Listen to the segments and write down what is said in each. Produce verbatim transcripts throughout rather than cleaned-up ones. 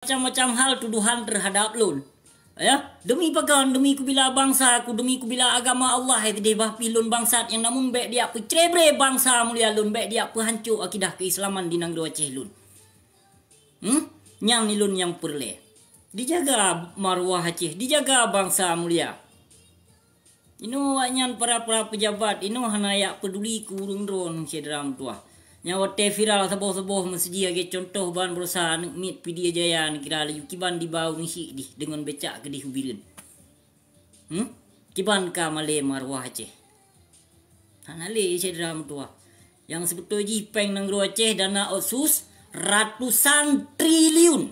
macam-macam hal tuduhan terhadap lôn. Ya, demi pakon, demi kubila bangsa ku, demi kubila agama Allah, eh, keudeh bah pih lôn bangsat nyang namun bék dijak peucrebre bangsa mulia lôn, bék dijak peuhanco akidah keislaman di nanggroe Aceh lôn. Hmm? Nyan ni lôn nyang peureulée. Dijaga maruah Aceh, dijaga bangsa mulia. Inoe awaknyan para-para peujabat, inoe hana jak peuduli keu ureuëng droe syedara meutuwah. Nyang watée viral saboh-saboh meuseuji lagée cuntoh ban beurusaha aneuk miet Pidie Jaya neukira laju kiban diba ureuëng syiek dih deungon becak keudeh u Bireuen. Hmm? Kiban ka malée maruah Aceh. Hana lé syedara meutuwah. Nyang seubeutôi jih péng nanggroe Aceh dana otsus ratusan triliun.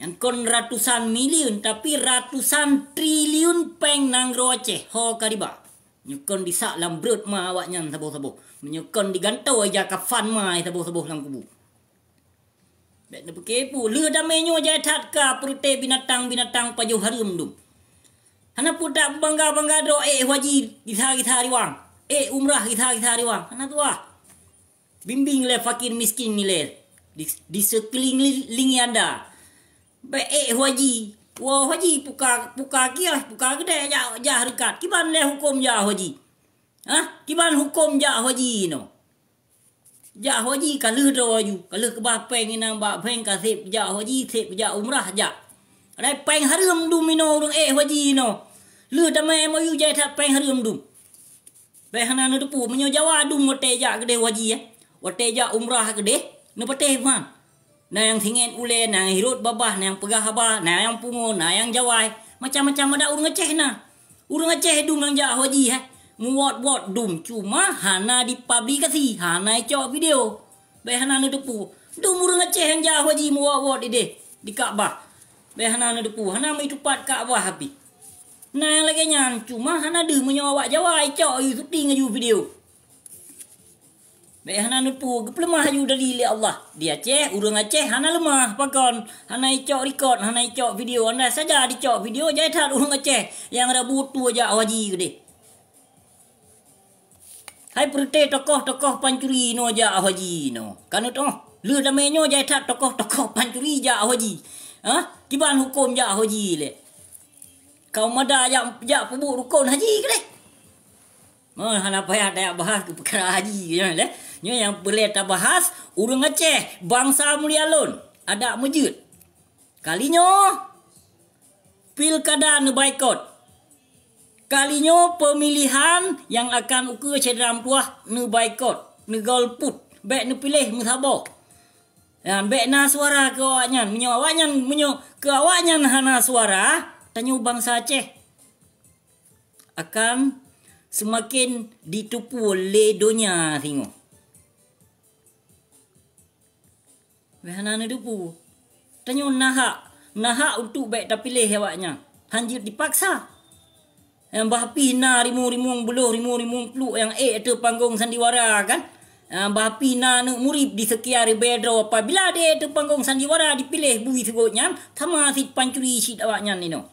Nyan kon ratusan miliun, tapi ratusan triliun péng nanggroe Aceh ho ka riba. Nyoe kon disak lam breuet ma awaknyan saboh-saboh. Meunyoe kon digantoe ija kafan ma saboh-saboh lam kubu. Bék neupeuke peue, lheueh damé nyoe jai that ka peureute binatang-binatang pajoh hareuem dum. Hana peue tabangga-bangga droe ék haji gisa-gisa riwang, ék umrah gisa-gisa riwang. Hana tuah. Bimbing lé fakir miskin nilai di, di sekeliling anda. Bék ék haji. Woe haji puka, puka kiah, puka geudée jak jah reukat. Kiban lé huköm jak haji? Hah? Kiban huköm jak haji inoe? Jak haji ka lheueh droe aju, ka lheueh keubah péng inong bak bank ka sép jak haji, sép jak umrah jak. Padahai péng hareuem dum inoe ureuëng ék haji inoe. Lheueh damé M O U jai that péng hareuem dum. Bék hana neuteupeue, meunyoe Jawa dum watée jak keudeh haji, eh. Watée jak umrah keudeh, neupatéh man. Na nyang singet ulée, na nyang hirot babah, na nyang peugah haba, na nyang pungo, na nyang jawai. Macam-macam adat ureuëng Aceh na. Ureuëng Aceh dum nyang jak haji, eh. Muwot-wot dum, cuma hana dipublikasi, hana icok video. Bék hana neuteupeue. Dum ureuëng Aceh nyang jak haji muwot-wot ideh di Ka'bah. Bék hana neuteupeue, hana meutupat Ka'bah api. Na nyang lagée nyan, cuma hana deuh meunyoe awak Jawa icok yu syuting aju video. Bék hana neuteupeue, geupeuleumah aju dari lé Allah. Di Aceh, ureuëng Aceh hana leumah, pakon? Hana icok record, hana icok video. Andai saja dicok video, jai that ureuëng Aceh nyang rabu tu jak haji keudeh. Hai peureute tokoh-tokoh pancuri inoe jak haji inoe. Ka neuteupeue, lheueh damé nyoe jai that tokoh-tokoh pancuri jak haji. Ha? Kiban huköm jak haji lé. Kaum mada jak, jak peubuet rukon haji keudeh. Meuhana payah tajak bahas keu peukara haji nyoe lé. Nyoe nyang peureulée tabahas, ureuëng Aceh, bangsa mulia lôn, adak meujeuet. Kali nyoe, pilkada neubaikot. Kali nyoe, peumilihan nyang akan ukeue syedara meutuwah neubaikot, neugolput, bék neupiléh meusaboh. Dan bék na suara keu awaknyan. Meunyoe awaknyan, meunyoe keu awaknyan hana suara, tanyoe bangsa Aceh akan seumaken jiteupeue lé donya singoh. Bék hana neuteupeue. Tanyoe na hak, na hak untuk bék tapiléh awaknyan. Hanjeuet dipaksa. Nyang bah pih na rimueng-rimueng beuloh, rimueng-rimueng pluek nyang ék ateueh panggong sandiwara kan? Nyang bah pih na aneuk murit di seukia ribée droe, apabila di ateueh panggong sandiwara dipiléh bui sigoe nyan, sama cit pancuri cit awaknyan inoe.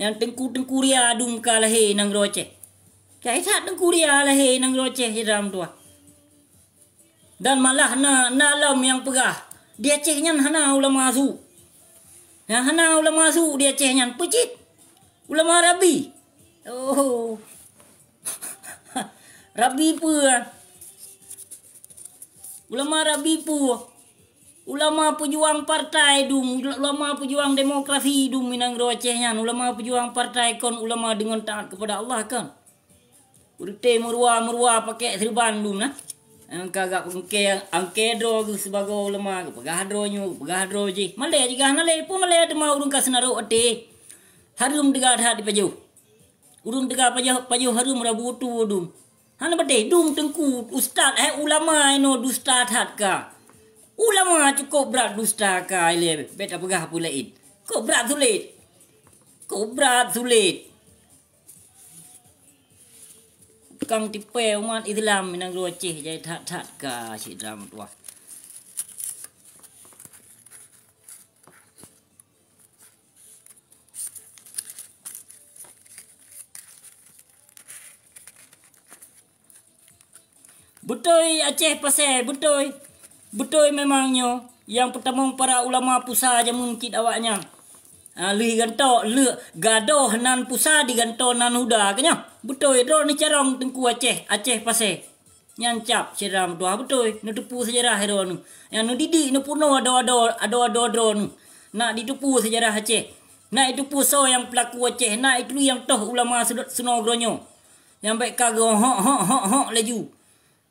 Nyang teungku-teungku ria dum ka lahé nanggroe Aceh. Jai that teungku ria lahé nanggroe Aceh, syedara meutuwah. Dan malah na, na lom nyang peugah, di Aceh nyan hana ulama su. Nyang hana ulama su di Aceh nyan peue cit? Ulama rabi. Oh. Rabi peue? Ulama rabi peue? Ulama peujuang partai dum, ulama peujuang demokrasi dum i nanggroe Aceh nyan. Ulama peujuang partai kon ulama deungon taat kepada Allah kon. Peureute meuruwa-meuruwa pakèk seureuban dum na. Nyang ka gak peungke, angke droe geuh sibagoe ulama, geupeugah droe nyoe, geupeugah droe jih. Malèe jih gah na lé, peue malèe teuma ureueng ka seunarok até. Hareuem teuga that dipajoh. Ureueng teuga pajoh, pajoh hareuem rabu tu dum. Hana patéh dum teungku, ustaz, hai ulama inoe dusta that ka. Ulama cukôp brat dusta ka, ilèe bèk tapeugah peue laén. Kôp brat sulet. Kôp brat sulet. Tukang tipèe umat Islam i nanggroe Aceh jai that-that ka syedara meutuwah. Beutôi Aceh Pasè, beutôi. Beutôi memang nyoe. Nyang peutamong para ulama pusa jameun cit awaknyan. Ha, lheueh gantoe, lheueh gadôh nan pusa digantoe nan huda, ka nyoe. Beutôi, droeneuh carông Teungku Aceh, Aceh Pasé. Nyan cap syedara meutuah, beutôi, neuteupeue seujarah droeneuh. Nyang neudidik, neupeurunoe adoe-adoe, adoe-adoe droeneuh. Nak jiteupeue seujarah Aceh. Nak jiteupeue soe nyang peulaku Aceh, nak jituri nyang toh ulama seunoe, seunoe geuronyoe. Nyang bèk ka geuhok, hok, hok, hok laju.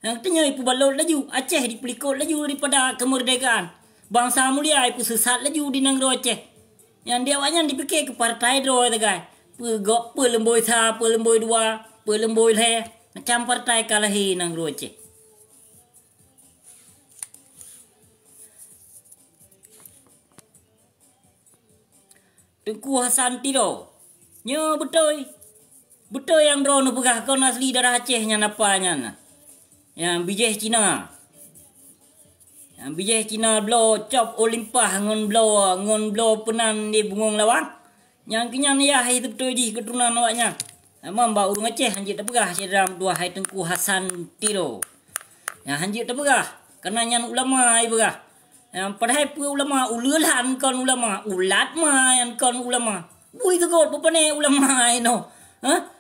Nyang teunyoe ipeubalot laju, Aceh dipeulikot laju daripada kemerdekaan. Bansa mulia ipeusesat laju di nanggroe Aceh. Nyang di awaknyan dipike keu partai droe sagai. Peugok, peuleumboe sa, peuleumboe dua, peuleumboe lhèe. Macam partai ka lahé nanggroe Aceh. Teungku Hasan Tiro. Nyoe beutôi. Beutôi nyang droeneuh peugah kon asli darah Aceh nyan apa nyan. Nyang bijéh Cina. Nyang bijéh Cina bloe cop Olimpah ngon bloe, ngon bloe peunan di Bungong Lawang. Nyang keunyan yah hai teubeutôi jih keuturonan awaknyan. Amam bak ureueng Aceh hanjeuet tapeugah syedara meutuah hai Teungku Hasan Tiro. Nyang hanjeuet tapeugah, kareuna nyan ulama ai peugah. Nyang padahai peue ulama, uleue lhan kon ulama, ulat ma nyan kon ulama. Bui teugot beupané ulama ai noh. Hah?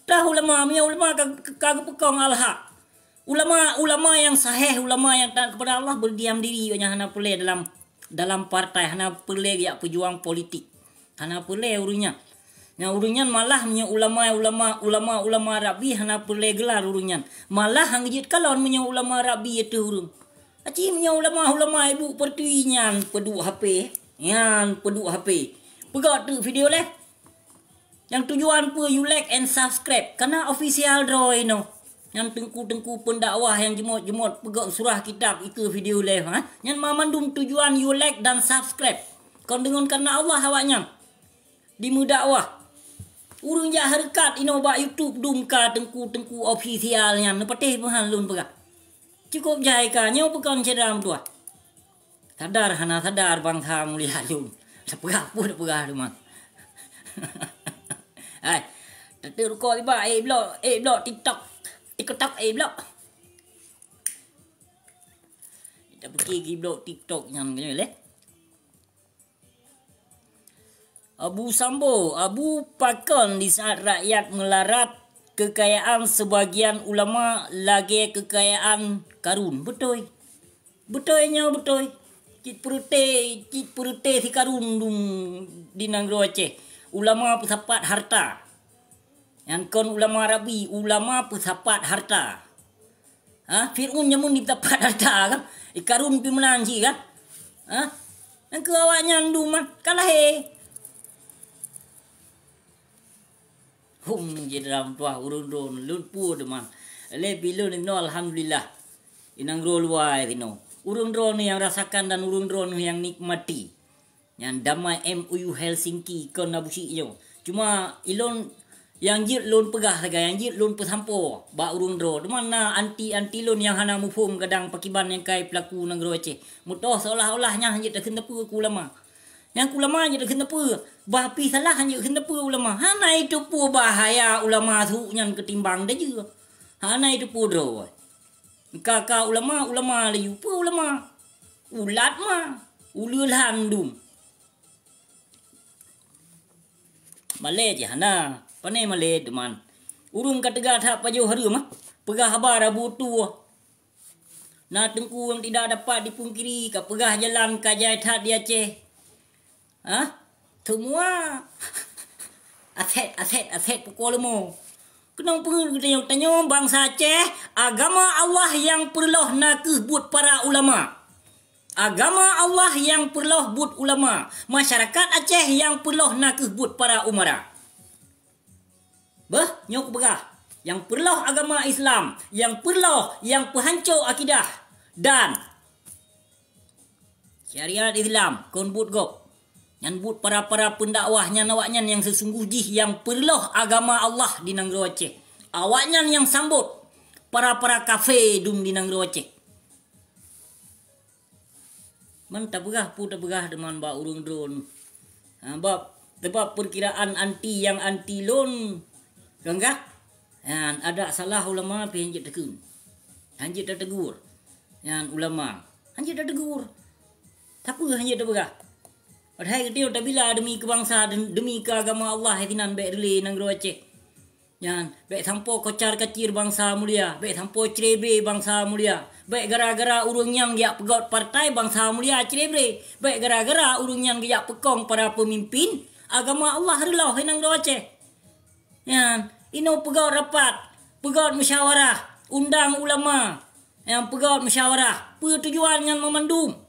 Tah ulama, meunyoe ulama ka, ka, ka geupeukong al-haq. Ulama, ulama nyang sahih, ulama nyang taat kepada Allah berdiam diri, nyang hana peureulèe dalam, dalam partai, hana peureulèe jak peujuang politik. Hana peureulèe ureueng nyan. Nyang ureueng nyan malah meunyoe ulama, ulama, ulama, ulama Rabbi hana peureulèe geular ureueng nyan. Malah han jeuet kalon meunyoe ulama Rabbi ateueh ureueng. Aci meunyoe ulama-ulama ibu pertiwi nyan peuduek H P, nyan peuduek H P. Peugah teuk video leh. Nyang tujuan peue you like and subscribe? Karena official droe inoe. Nyang teungku-teungku pendakwah nyang jeumot-jeumot peugah surah kitab ikeue video leh, ha? Nyan mamandum tujuan you like dan subscribe. Kon deungon karena Allah awaknyan dimeudakwah. Ureueng jak hareukat inoe bak YouTube dum ka teungku-teungku official nyan, neupatéh peuhan lôn peugah. Cukup jai ka nyoe peukon syedara meutuah. Sadar hana sadar bansa mulia lôn. Tapeugah peue tapeugah teuma. Hai, tateuk rukok iba, eh blok, eh blok TikTok. TikTok, eh blok. Tapike geublok TikTok nyan keunoe leh. Abu Sambo, Abu pakon di saat rakyat meularat kekayaan sebagian ulama lagèe kekayaan Karun? Beutôi. Beutôi nyoe beutôi. Cit peureute, cit peureute si Karun dum di nanggroe Aceh. Ulama peusapat harta. Nyang kon ulama Rabbi, ulama peusapat harta. Ha, Fir'aun jameun jipeusapat harta kan? I Karun pih meunan cit kan? Ha? Nyang keu awaknyan dum kan? Ka lahé. Hum, jeuet lam tuah ureueng droe lôn pue teuma. Lé bilôn inoe alhamdulillah. Inang droe luwa inoe. Ureueng droe nyang rasakan dan ureueng droe nyang nikmati. Nyan damai M O U Helsinki kon na busyik nyoe. Cuma ilôn nyang jeuet lôn peugah sagai, nyang jeuet lôn peusampoe bak ureueng droe. Teuma na anti-anti lôn nyang hana muphom kadang pakiban nyang kai peulaku nanggroe Aceh. Meutoh seolah-olah nyan hanjeuet takheun teupeu keu ulama. Nyang keu ulama hanjeuet takheun teupeu. Bah pih salah hanjeuet kheun teupeu ulama. Hana iteupeue bahaya ulama su nyan keutimbang dajeue. Hana iteupeue droe. Ka-ka ulama, ulama laju. Peue ulama? Ulat ma. Uleue lhan dum. Malèe jih hana. Pané malèe teuma. Ureueng ka teuga that pajoh hareuem, ah. Peugah haba rabu tuwoe. Na teungku nyang tidak dapat dipungkiri, ka peugah jalan ka jai that di Aceh. Hah? Teuma aset, aset, aset pukul leumo. Keunong peue geutanyoe, tanyoe bansa Aceh, agama Allah nyang peureuloh na kheueh buet para ulama. Agama Allah nyang peureuloh buet ulama. Masyarakat Aceh nyang peureuloh na kheueh buet para umara. Beuh, nyoe kupeugah, nyang peureuloh agama Islam, nyang peureuloh, nyang peuhanco akidah dan syariat Islam kon buet gob. Nyan buet para-para pendakwah nyan, awaknyan nyang seusunggoh jih nyang peureuloh agama Allah di nanggroe Aceh. Awaknyan nyang sambot para-para kafé dum di nanggroe Aceh. Man tapeugah peue tapeugah teuma bak ureueng droe. Ha, bab, sebab peukiraan anti nyang anti lôn, kan kah? Nyan, adak salah ulama pih hanjeuet takheun. Hanjeuet tategur. Nyan ulama. Hanjeuet tategur. Sapeue hana tapeugah? Padahai geutanyoe tabila demi keu bansa, demi keu agama Allah, hai sinan bèk reulée nanggroe Aceh. Nyan, bèk sampoe kocar-kacir bansa mulia, bèk sampoe cre-bre bansa mulia. Bèk gara-gara ureuëng nyan geujak peugöt partai, bansa mulia cre-bre. Bèk gara-gara ureuëng nyan geujak peukong para peumimpin, agama Allah reuloh, hai nanggroe Aceh. Nyan, inoe peugöt rapat, peugöt musyawarah, undang ulama. Nyang peugöt musyawarah, peue tujuan nyan meumandum?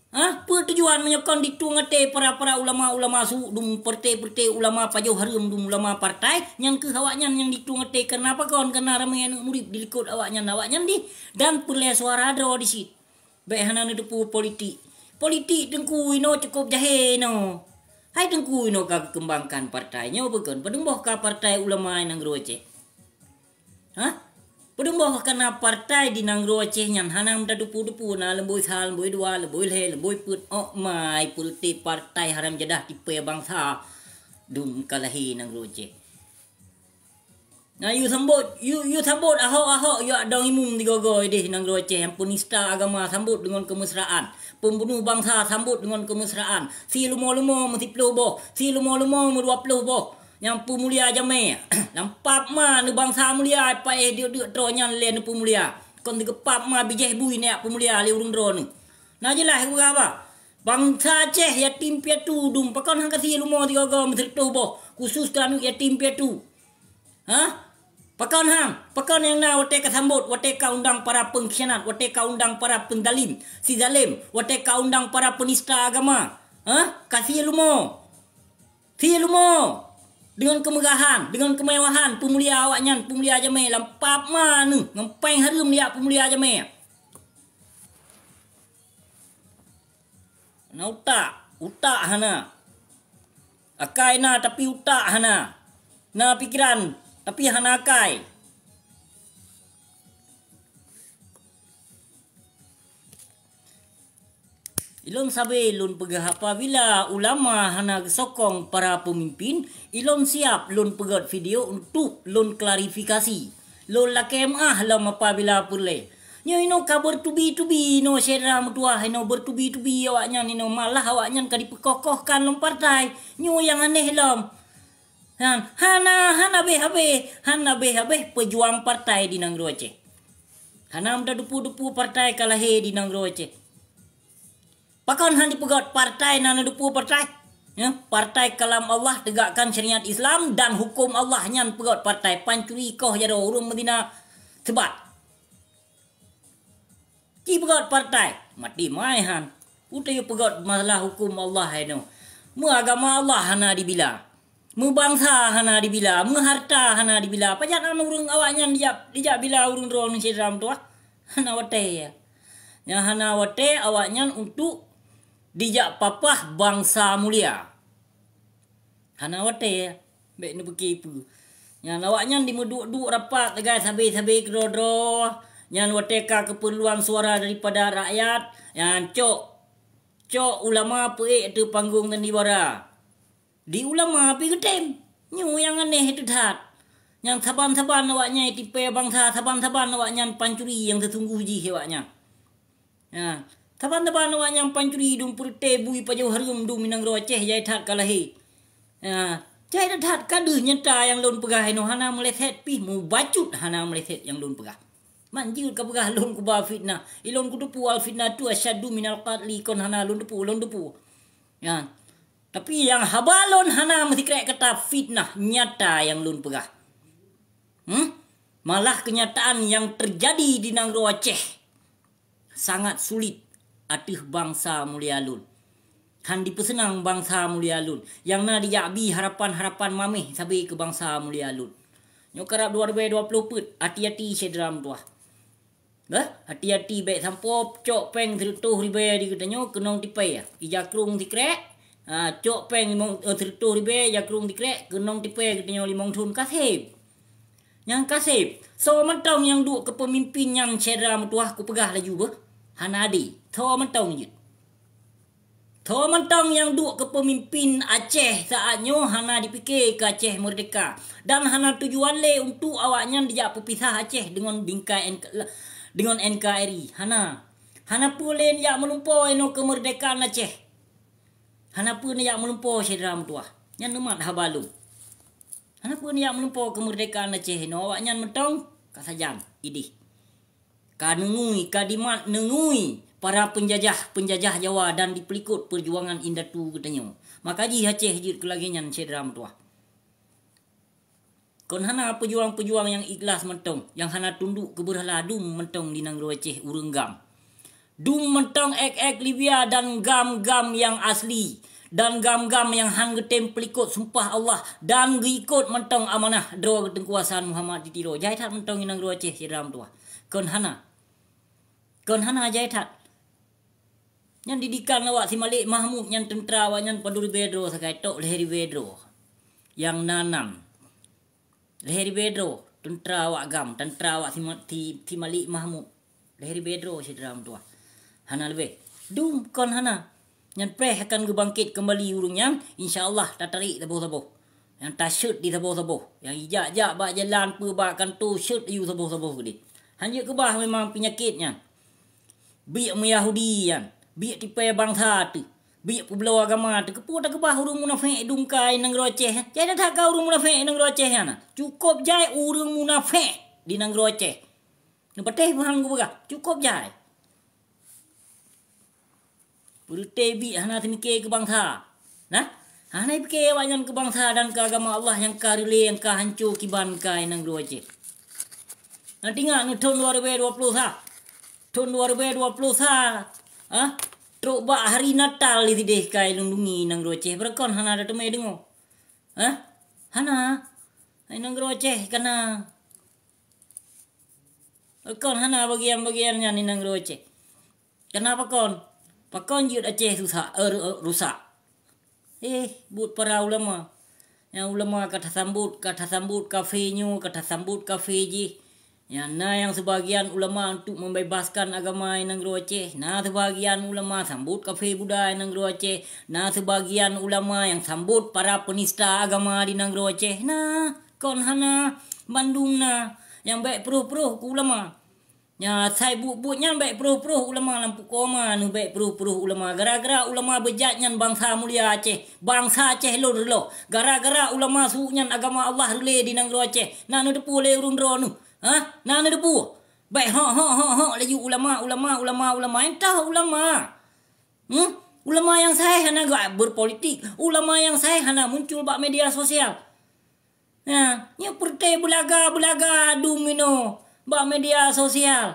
Ha? Peue tujuan meunyoe kon ditueng até para-para ulama-ulama su dum, peureté-peureté ulama pajoh hareuem dum, ulama partai, nyan keuh awaknyan nyang ditueng até. Kareuna pakon? Kareuna ramé aneuëk murit dilikot awaknyan, awaknyan dih, dan peureulée suara droe di sit. Bèk hana neuteupeue politik. Politik Teungku inoe cukup jahé inoe. Hai Teungku inoe ka geukeumbangkan partai nyoe, bukon padum boh ka partai ulama nanggroe Aceh. Ha? Padum boh ka na partai di nanggroe Aceh nyan hana meutatupeue-tupeue, na leumbôi sa, leumbôi dua, leumbôi lhée, leumbôi peuet, ôk mai peureté partai haram jadah tipée bansa dum ka lahé nanggroe Aceh. Na yue sambot, yue, yue sambot Ahok-Ahok, yue adong imum digogo ideh nanggroe Aceh nyang peunista agama sambot deungon keumeusraan, peumbunoh bansa sambot deungon keumeusraan, si leumo-leumo meusiploh boh, si leumo-leumo meudua ploh boh. Nyang peumulia jamé, lam pap ma neubansa mulia, paéh deuk-deuk troe nyan lé neupeumulia. Kon teugeupap ma bijéh bui neujak peumulia lé ureuëng droeneuh. Na jeulaih geupeugah haba? Bansa Aceh yatim piatu dum, pakon han ka si leumo sigogo meusireutôh boh, khusus keu aneuëk yatim piatu. Ha? Pakon han? Pakon nyang na watée ka sambot, watée ka undang para peungkhianat, watée ka undang para peunzalim, si zalem, watée ka undang para peunista agama? Ha? Ka si leumo. Si leumo, deungon keumeugahan, deungon keumewahan, peumulia awaknyan, peumulia jamé lam pap ma neuh, ngon péng hareuem neujak peumulia jamé. Na utak, utak hana. Akai na, tapi utak hana. Na pikeran, tapi hana akai. Ilôn sabe lôn peugah, apabila ulama hana geusokong para peumimpin, ilôn siab lôn peugöt video untuk lôn klarifikasi. Lôn lakée meuáh lom apabila peureulée. Nyoe inoe ka beutubi-tubi inoe syedara meutuwah, inoe beutubi-tubi awaknyan inoe, malah awaknyan ka dipeukoh-kohkan lom partai. Nyoe nyang aneh lom. Han, hana, hana habéh-habéh, hana habéh-habéh peujuang partai di nanggroe Aceh. Hana meudadupu-dupu partai ka lahé di nanggroe Aceh. Pakon han jipeugöt partai na neudupu partai? Ya, partai kalam Allah, tegakkan syariat Islam dan hukum Allah, nyan peugöt partai. Pancuri, koh jaroe, ureuëng meuzina, seubat. Ci peugöt partai, mati mai han. Utai peugöt masalah hukum Allah hai nyoe. Meuagama Allah hana dibila. Meubansa hana dibila, meuharta hana dibila. Pajan an ureuëng awaknyan dijak, dijak bila ureuëng droeneuh syedara meutuwah? Hana watée. Nyang hana watée awaknyan untuk dijak papah bansa mulia. Hana watée, bék neupeuki peue. Nyan awaknyan dimeuduek-duek rapat sagai sabe-sabe keudroe-droe. Nyan watée ka keupeurluan suara daripada rakyat, nyan cok, cok ulama peuék ateueh panggong sandiwara. Di ulama pi geutem. Nyoe nyang aneh teuh that. Nyan saban-saban awaknyan tipée bansa, saban-saban awaknyan pancuri nyang seusunggoh jih awaknyan. Ha, saban-saban awaknyan pancuri dum, peureute bui pajoh hareuem dum, i nanggroe Aceh jai that ka lahé. Ha, jai that ka deuh nyata nyang lôn peugah inoe, hana meuleset pih, mubacut hana meuleset nyang lôn peugah. Man jeuet ka peugah lôn kuba fitnah. Ilôn kuteupeu al-fitnatu asyaddu minal qatli, kon hana lôn teupeu, lôn teupeu. Ya. Tapi nyang haba lôn hana meusikrek kata fitnah, nyata nyang lôn peugah. Hmm? Malah kenyataan yang terjadi di nanggroe Aceh sangat sulit ateueh bansa mulia lôn. Han dipeuseunang bansa mulia lôn. Nyang na dijak bi harapan-harapan maméh sabe keu bansa mulia lôn. Nyoe karab dua ribèe dua ploh peuet, hati-hati syedara meutuwah. Bah, hati-hati bék sampoe cok péng sireutôh ribèe di geutanyoe keunong tipée. Ija krong sikrek, ha, cok péng limong, eh, sireutôh ribèe, ija krong sikrek, keunong tipée geutanyoe limong thon ka seb. Nyang ka seb, soe mantong nyang duek keu peumimpin nyan syedara meutuwah kupeugah laju beuh, hana adé. Soe mantong jeuet. Soe mantong nyang duek keu peumimpin Aceh saat nyoe hana dipike keu Aceh meurdeka dan hana tujuan lé untuk awaknyan dijak peupisah Aceh deungon bingkai N K, deungon N K R I. Hana. Hana peue lé neujak meulumpoe inoe keumeurdekaan Aceh. Hana peue neujak meulumpoe syedara meutuwah. Nyan neumat haba lôn. Hana peue neujak meulumpoe keumeurdekaan Aceh inoe, awaknyan mantong ka sajan idéh. Ka neungui, ka dimat neungui para peunjajah-peunjajah Jawa dan dipeulikot peujuangan indatu geutanyoe. Maka jih Aceh jeuet keu lagée nyan syedara meutuwah. Kon hana peujuang-peujuang nyang ikhlas mantong, nyang hana tunduk keu beurhala dum mantong di nanggroe Aceh ureuëng GAM. Dum mantong ék-ék Libya dan GAM-GAM nyang asli, dan GAM-GAM nyang han geutem peulikot sumpah Allah dan geuikot mantong amanah droe geuteukuasaan Muhammad di Tiro. Jai that mantong di nanggroe Aceh syedara meutuwah. Kon hana. Kon hana jai that. Nyan didikan awak si Malik Mahmud nyan teuntra awaknyan padum ribée droe sagai tok lhée ribée droe. Nyang na nam. Lhée ribée droe teuntra awak GAM, teuntra awak si Ma-, si, si Malik Mahmud. Lhée ribée droe syedara meutuwah. Hana leubeh. Dum kon hana. Nyan preh akan geubangket keumbali ureuëng nyan, insya Allah tatarék saboh-saboh. Nyang tasyeuet di saboh-saboh. Nyang ijak-jak bak jalan peue bak kantô syeuet ayue saboh-saboh keudeh. Hanjeuet keubah memang peunyakét nyan. Biek meuyahudi nyan, biek tipée bansa teuh, biek peubloe agama teuh. Keupeue takeubah ureuëng munafék dum ka i nanggroe Aceh? Jai that ka ureuëng munafék i nanggroe Aceh nyan. Cukôp jai ureuëng munafék di nanggroe Aceh. Neupatéh paham kupeugah, cukôp jai. Peureuté biek hana teumike keu bansa. Nah, hana ipike awaknyan keu bansa dan keu agama Allah nyang ka reulée, nyang ka hanco kiban ka i nanggroe Aceh. Nah, tingat neuh thon dua ribée dua ploh sa. Thon dua ribée dua ploh sa, ah, trok bak hari Natal di sideh ka i lindungi nanggroe Aceh. Beureukan hana tateumé deungoe. Hah? Hana. I nanggroe Aceh kana. Kon hana bagian-bagian nyan i nanggroe Aceh. Kenapa kon? Pakon jeuet Aceh susah, eh, ru-, rusak? Eh, buet para ulama. Nyang ulama ka tasambot, ka tasambot kafé nyoe, ka tasambot kafé jih. Nyang na nyang sebagian ulama untuk membebaskan agama i nanggroe Aceh. Na sebagian ulama sambot kafé Buddha i nanggroe Aceh. Na sebagian ulama nyang sambot para penista agama di nanggroe Aceh. Na. Kon hana, bandum na nyang bék prôh-prôh keu ulama. Nya, asai buet-buet nyan bék prôh-prôh ulama lam pukoe ma, neuh bék prôh-prôh ulama. Gara-gara ulama beujat nyan bansa mulia Aceh, bansa Aceh lôn reuloh. Gara-gara ulama su nyan agama Allah reulée di nanggroe Aceh. Na neuteupeue lé ureuëng droeneuh? Hah? Na neuteupeue? Bék hok, hok, hok, hok laju ulama, ulama, ulama, ulama. Entah ulama. Hmm? Ulama nyang sahéh hana geuberpolitik. Ulama nyang sahéh hana muncul bak media sosial. Nah, nyoe peureuté beulaga-beulaga dum inoe bak media sosial.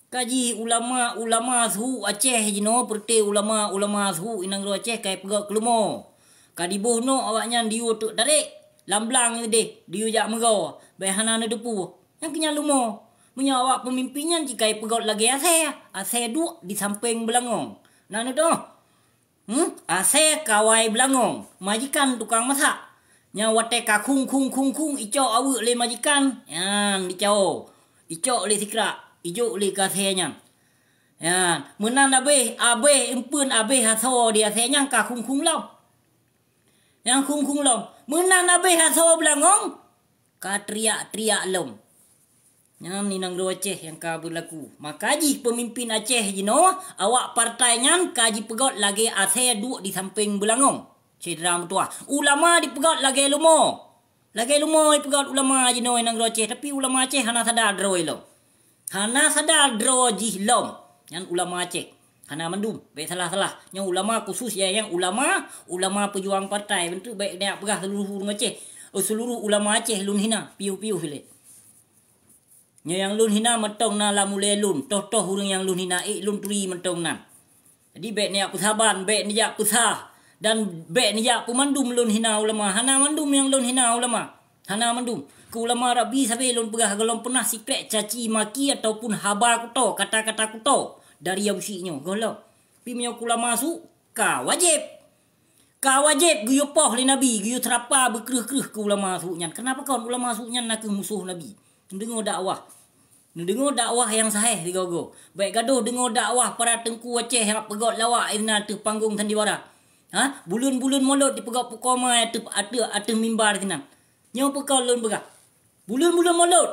Kaji ulama-ulama su Aceh jinoe, peureuté ulama-ulama su i nanggroe Aceh ka ipeugét keu leumo. Ka diboh nok awaknyan diyue teuk tarék, lam blang deh diyue jak meugoe, bék hana neuteupeue. Nyang keu nyan leumo. Meunyoe awak peumimpén nyan jih ka ipeugét lagée asée, asée duek di sampéng beulangong. Na neuteupeue? Hmm? Asée kawai beulangong, majikan tukang masak. Nyang watée ka khung, khung, khung, khung, icok aweuek lé majikan, nyan dicao. Icok lé sikrak, ijok lé keu asée nyan. Nyan, meunan abéh, abéh eumpeuen, abéh asoe di asée nyan ka khung, khung lom. Nyang khung-khung lom. Meunan abéh asoe beulangong, ka triak-triak lom. Nyan di nanggroe Aceh nyang ka beulaku. Maka jih peumimpén Aceh jinoe, awak partai nyan ka jipeugét lagée asée duek di sampéng beulangong. Syedara meutuwah, ulama dipeugét lagée leumo. Lagée leumo jipeugét ulama jinoe nanggroe Aceh, tapi ulama Aceh hana sadar droe lom. Hana sadar droe jih lom. Nyan ulama Aceh. Hana mandum, bék salah-salah. Nyoe ulama khusus ya, nyang ulama, ulama peujuang partai. Beutôi bék neujak peugah seuluruh ureuëng Aceh, oh, seuluruh ulama Aceh lôn hina, piôh-piôh ilée. Nyoe nyang lôn hina mantong na lam ulée lôn, toh-toh ureuëng nyang lôn hina, ék lôn turi mantong nan. Jadi bék neujak peusaban, bék neujak peusah, dan bék neujak peumandum lôn hina ulama. Hana mandum nyang lôn hina ulama. Hana mandum. Keu ulama Rabbi sabe lôn peugah, gohlom peunah sikrek caci maki ataupun haba kuto, kata-kata kuto dari Abusyik nyoe. Gohlom. Tapi meunyoe keu ulama su, ka wajéb. Ka wajéb geuyue poh lé Nabi, geuyue seurapa beukreueh-kreueh keu ulama su nyan. Kenapa kon ulama su nyan nakeuh musoh Nabi? Neudeungoe dakwah. Neudeungoe dakwah nyang sahéh sigoe-goe. Bék gadoh deungoe dakwah para teungku Aceh nyang peugét lawak inan ateueh panggong sandiwara. Ha? Buleuen-buleuen Molot dipeugét pukoe ma ateueh, ateueh, ateueh mimbar sinan. Nyoe peukon lôn peugah. Buleuen-buleuen Molot.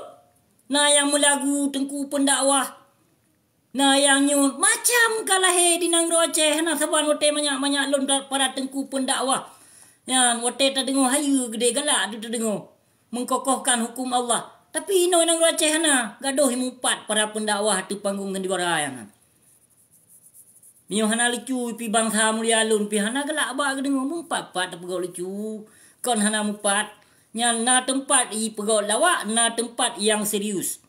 Na nyang meulagu teungku peundakwah. Na nyang nyoe macam ka lahé di nanggroe Aceh, na saban watée manyak-manyak lôn da-, para teungku peundakwah. Nyan watée tadeungoe hayeue geudée galak teudeungoe, meukokohkan huköm Allah. Tapi inoe nanggroe Aceh hana, gadôh meupat para peundakwah ateueh panggong ngon dibara nyan. Meunyoe hana lucu pih bansa mulia lôn pih hana galak bak geudeungoe, meupat-pat tapeugot lucu, kon hana meupat. Nyan na teumpat i peugot lawak, na teumpat nyang serius.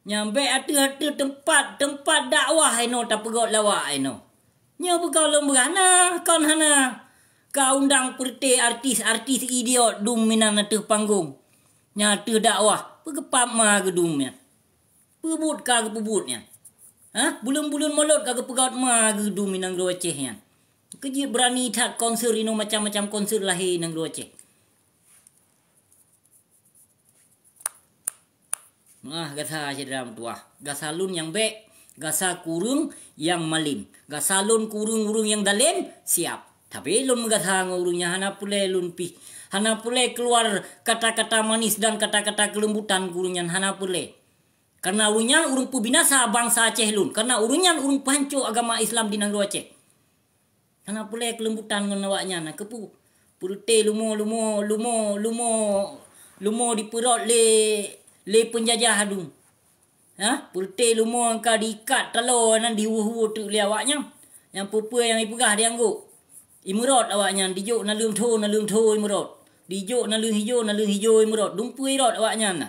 Nyan bék ateueh-ateueh teumpat, teumpat dakwah inoe tapeugot lawak inoe. Nyoe beugoe lôn beurah na, kon hana. Ka undang peureuté artis-artis idiot dum minan ateueh panggong. Nyan ateueh dakwah, peugeupap ma geudum nyan. Peubuet ka geupeubuet nyan. Ha? Buleuen-buleuen molot ka geupeugot ma geudum i nanggroe Aceh nyan. Keujeuet beurani that konser inoe macam-macam konser lahé i nanggroe Aceh. Meuah gasa syedara meutuwah. Gasa lôn nyang bék, gasa kureueng nyang malem. Gasa lôn kureueng ureuëng nyang dalem, siab. Tapi lôn meugasa ngon ureuëng nyan hana peureulée lôn pih. Hana peureulée keuluar kata-kata manis dan kata-kata keuleumbutan keu ureuëng nyan hana peureulée. Karena ureuëng nyan ureuëng peubinasa bansa Aceh lôn. Karena ureuëng nyan ureuëng peuhanco agama Islam di nanggroe Aceh. Hana peureulée keuleumbutan ngon awaknyan, na keupeue? Peureuté lumo, lumo, lumo, lumo, lumo dipeurot lé, lé peunjajah adum. Ha? Peureuté lumo ka diikat taloe nan dihueh-hueh teuk lé awaknyan. Nyang peue-peue nyang ipeugah dianggôk. Imeurot awaknyan, dijok naleueng tho, naleueng tho imeurot. Dijok naleueng hijo, naleueng hijo imeurot. Dumpeue irot awaknyan na.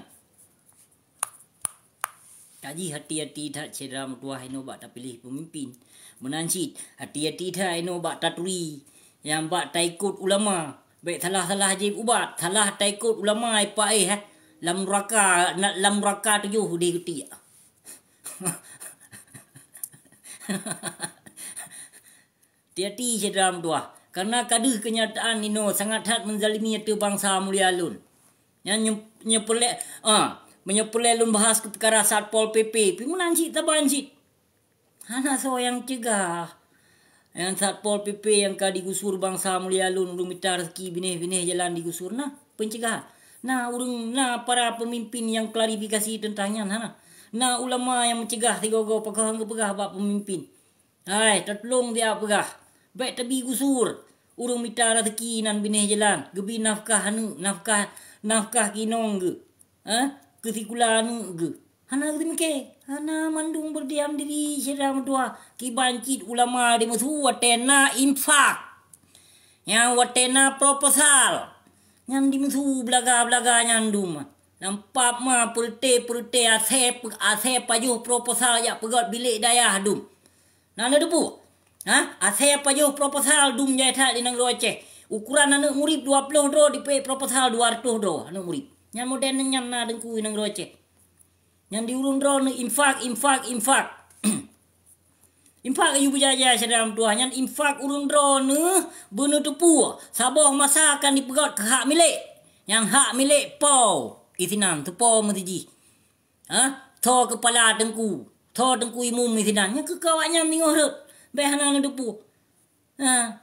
Ka jih hati-hati that syedara meutuwah inoe bak tapiléh peumimpin. Meunan cit, hati-hati that inoe bak taturi, nyang bak taikot ulama. Bék salah-salah jieb ubat, salah taikot ulama ipaéh, eh. Lam nuraka, na-, lam nuraka tujoh udeh geutiek. Hati-hati syedara meutuwah, karena ka deuh keunyataan inoe sangat that meuzalimi ateueh bansa mulia lôn. Nyan nye-, nyeupeureulée, ah, meunyoe peureulée lôn bahas keu peukara Satpol P P, pih meunan cit saban cit. Hana soe nyang cegah. Nyang Satpol P P nyang ka digusur bansa mulia lôn, ureuëng mita rezeki binéh-binéh jalan digusur na peunceugah. Na ureuëng, na para peumimpin nyang klarifikasi teuntang nyan hana. Na ulama nyang meucegah sigoe-goe pakoh nyang geupeugah bak peumimpin. Hai, tatulông siat peugah. Bék tabi gusur. Ureuëng mita rezeki nan binéh jalan, geubi nafkah aneuëk, nafkah, nafkah keu inong geuh. Ha? Keu sikula aneuëk geuh. Hana geuteumiké. Hana mandum beurdiam diri syedara meutuwah. Kiban cit ulama dimeusu watée na infak. Nyang watée na proposal. Nyan dimeusu beulaga-beulaga nyan dum. Lam pap ma peureuté-peureuté asée, asée pajoh proposal jak peugét bilék dayah dum. Na neuteupeue? Ha? Asée pajoh proposal dum jai that di nanggroe Aceh. Ukuran aneuëk murit dua ploh droe dipeuék proposal dua reutôh droe aneuëk murit. Nyan modern nyan na teungku di nanggroe Aceh. Nyan di ureuëng droeneuh infak, infak, infak. Infak ayue beujaya syedara meutuwah nyan infak ureuëng droeneuh beuneuteupue saboh masa akan dipeugét keu hak milék. Nyang hak milék po isinan teupo meusijih. Ha? Tho keupala teungku, tho teungku imum isinan. Nyan keu awaknyan singoh rot. Bék hana neuteupeue. Ha,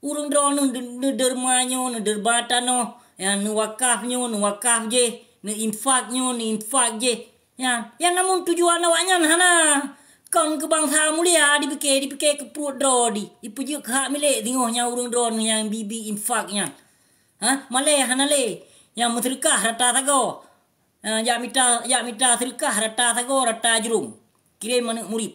ureuëng droeneuh neu-, neuderma nyoe, neuderma tanoh, ya, neuwakaf nyoe, neuwakaf jih, neuinfak nyoe, neuinfak jih. Ya, ya, namun tujuan awaknyan hana kon keu bansa mulia dipike, dipike keu pruet droe di, ipeujeuet keu hak milék singoh nyan ureuëng droeneuh nyang bi-bi infak nyan. Ha, malée hana lé, nyang meuseudeukah rata sagoe. Ha, jak mita, jak mita seudeukah rata sagoe, rata jurông. Kirém aneuëk murit.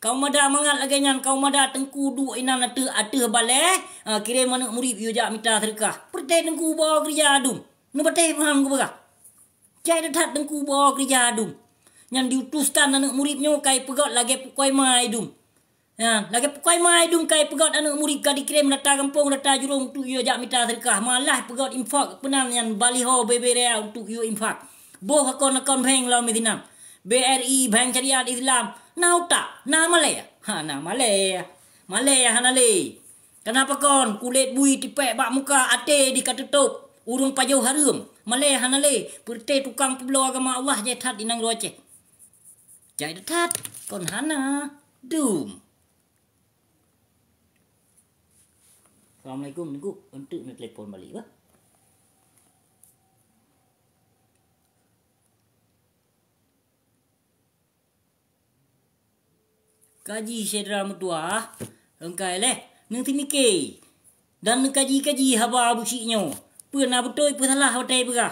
Kaum mada mangat lagée nyan, kaum mada teungku duek inan ateueh, ateueh balée, ha, kirém aneuëk murit yue jak mita seudeukah. Peureuté teungku bawa keureuja dum. Neubatéh paham geupeugah. Jai that teungku bawa keureuja dum. Nyan diutuskan aneuëk murit nyoe kai peugét lagée pukoi mai dum. Ha, lagée pukoi mai dum kai peugét aneuëk murit ka dikirém rata gampông, rata jurông untuk yue jak mita seudeukah. Malah peugét infak peunan nyan baliho bebe raya untuk yue infak. Boh akon-akon bank lom isinan. B R I, Bank Syariat Islam, na utak, na malée? Ha, na malée. Malée hana lé. Kenapa kon kulét bui tipék bak muka até di ka teutôp? Ureuëng pajoh hareuem. Malée hana lé. Peureuté tukang peubloe agama Allah jai that di nanggroe Aceh. Jai that kon hana. Dum. Assalamualaikum, Teungku. Untuk na telepon balik bah. Haji syedara meutuah, engkai leh, neuteumike dan neukaji-kaji haba Abu Syik nyoe. Peue na beutôi, peue salah watée peugah.